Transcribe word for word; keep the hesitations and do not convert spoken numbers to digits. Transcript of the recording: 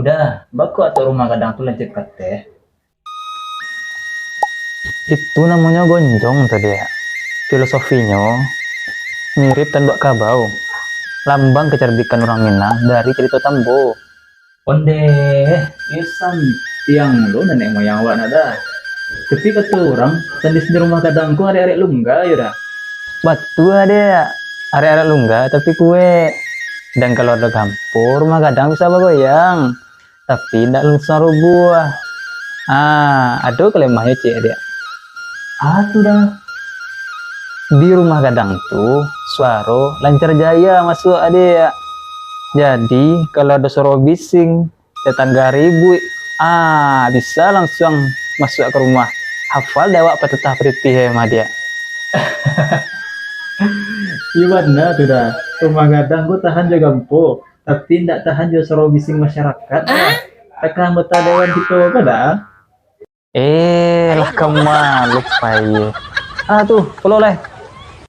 Dah, bako atok rumah gadang tu lancip kateh. Itu namonyo gonjong tadi, ya. Filosofinyo mirip tanduak kabau, lambang kecerdikan urang Minang dari carito Tambo. Ondeh, iyo santiang lo nenek moyang awak nak dah. Tapi kato urang, sandi-sandi rumah gadang ko arek-arek lungga yo dah. Batua dek, arek-arek lungga tapi kuek. Dan kalau ado gampo, rumah gadang bisa bagoyang, tapi indak langsuang rubuah. Ah, ado kalemahnyo ciek dek. Ah, tu dah. Di rumah gadang tu, suaro lancar jaya masuak dek. Jadi, kalau ado suaro bising, tetangga ribuik, ah, bisa langsuang masuak ka rumah. Hafal dek awak patatah paritih mah dek. Iyo bana tu dah. Rumah gadang ko tahan jo gampo, tapi indak tahan jo suaro bising masyarakat dah. Takah anggota dewan kito ko dah. Eh, lah kama lupa, iyo. Ah, tu, pulo lai.